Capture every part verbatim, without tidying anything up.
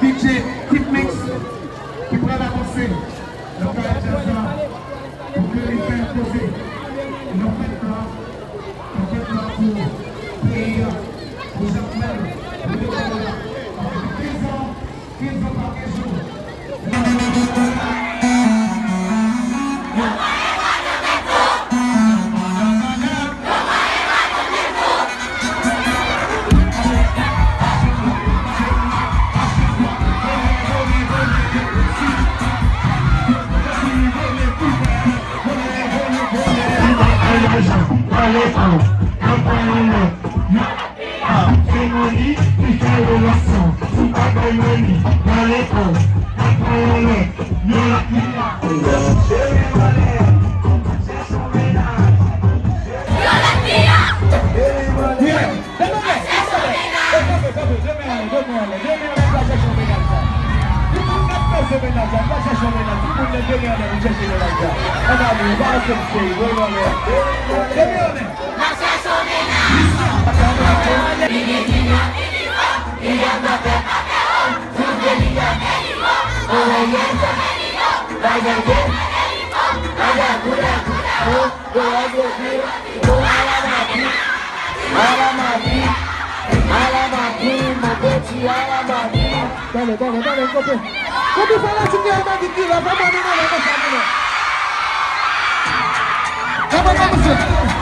D J Kid Mix ki pral avanse nan kay djaz la pou ke li fè koze. Yon fèt la, yon fèt la pou peyi a, pou Jakmèl, pou Detroit la. Kenz an, kenz an pa kenz jou. Tande, tande, tande, kote? Kote fanatik Real Madrid ki la? Fè mwen mele konsa, mele. Fè mwen mele.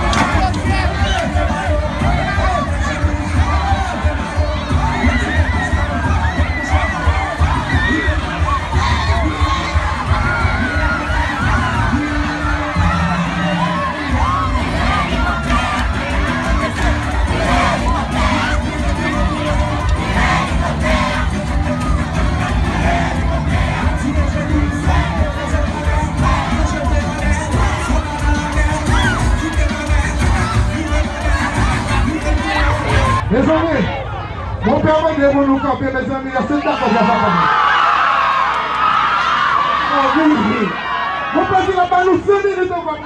Mezanmi, mon pè mande pou nou kanpe, mezanmi, èske n dakò fè sa kanmenm? Oh, wi, wi. Mon pè di l ap ba nou senk minit ankò.